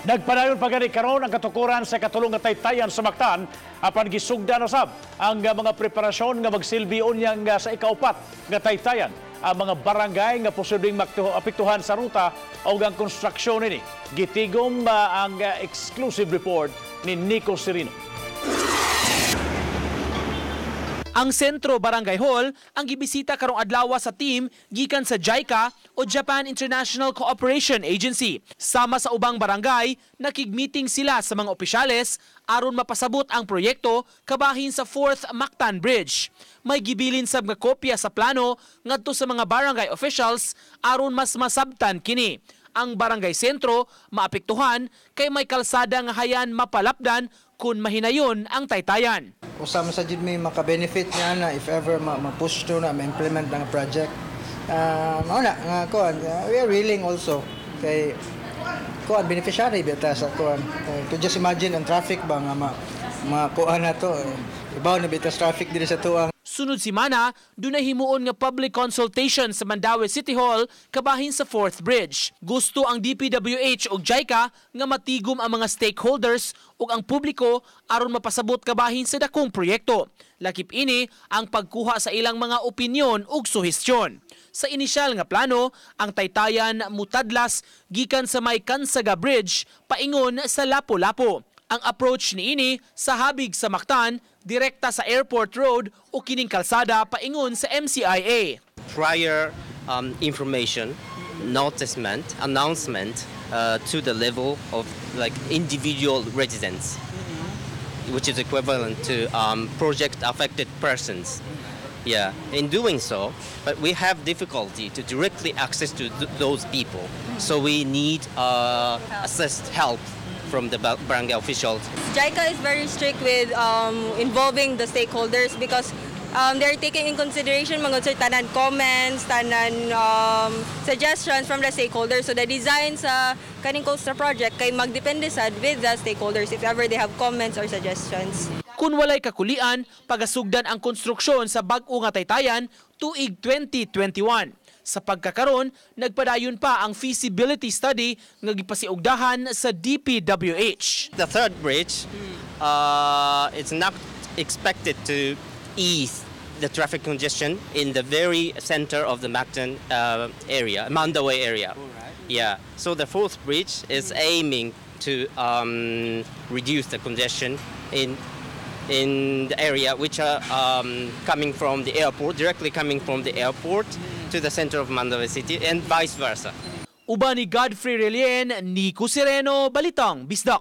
Nagpadayon pa gani karon ang katukoran sa katulong nga taytayan sa Mactan apan gisugdan usab ang mga preparasyon nga magsilbi unyang sa ikaupat nga taytayan. Ang mga barangay nga posibleng apektuhan sa ruta o ang konstruksyon ini. Gitigom ang exclusive report ni Nico Serino. Ang Sentro Barangay Hall ang gibisita karong adlaw sa team gikan sa JICA o Japan International Cooperation Agency. Sama sa ubang barangay, nakig-meeting sila sa mga opisyales aron mapasabot ang proyekto kabahin sa 4th Mactan Bridge. May gibilin sab nga kopya sa plano ngadto sa mga barangay officials aron mas masabtan kini. Ang barangay sentro maapektuhan kay may kalsada nga hayan mapalapdan kung mahinayon ang taytayan. Usa man sa jud may maka-benefit niya na if ever ma-push to na ma-implement ang project. Mao na nga kuan, we are willing also kay kuan, beneficiary bita sa kuan. To just imagine ang traffic ba nga ma makuan na to. Ibaw na bita sa traffic diri sa tuang. Sunod simana, dunay himuon nga public consultation sa Mandaue City Hall kabahin sa 4th Bridge. Gusto ang DPWH ug JICA nga matigom ang mga stakeholders ug ang publiko aron mapasabot kabahin sa dakong proyekto. Lakip ini ang pagkuha sa ilang mga opinyon ug suhestyon. Sa inisyal nga plano, ang taytayan mutadlas gikan sa may Kansaga Bridge paingon sa Lapu-Lapu. Ang approach niini sa habig sa Mactan, direkta sa Airport Road o kining kalsada paingon sa MCIA. Prior information, noticement, announcement to the level of like individual residents, which is equivalent to project affected persons. Yeah, in doing so, but we have difficulty to directly access to those people. So we need assist help from the barangay officials. JICA is very strict with involving the stakeholders because they're taking in consideration mga sir, tanan comments, tanan suggestions from the stakeholders. So the design sa kaning coastal project kay magdepende sad with the stakeholders if ever they have comments or suggestions. Kung walay kakulian, pagasugdan ang konstruksyon sa bag-o nga taytayan tuig 2021. Sa pagkakaron, nagpadayon pa ang feasibility study nga gipasiugdahan sa DPWH. The third bridge, it's not expected to ease the traffic congestion in the very center of the Mactan area, Mandaue area. Yeah. So the fourth bridge is aiming to reduce the congestion in the area which are coming from the airport, directly coming from the airport to the center of Mandaue City and vice versa. Uban ni Godfrey Relien, Nico Sereno, Balitang Bisdak.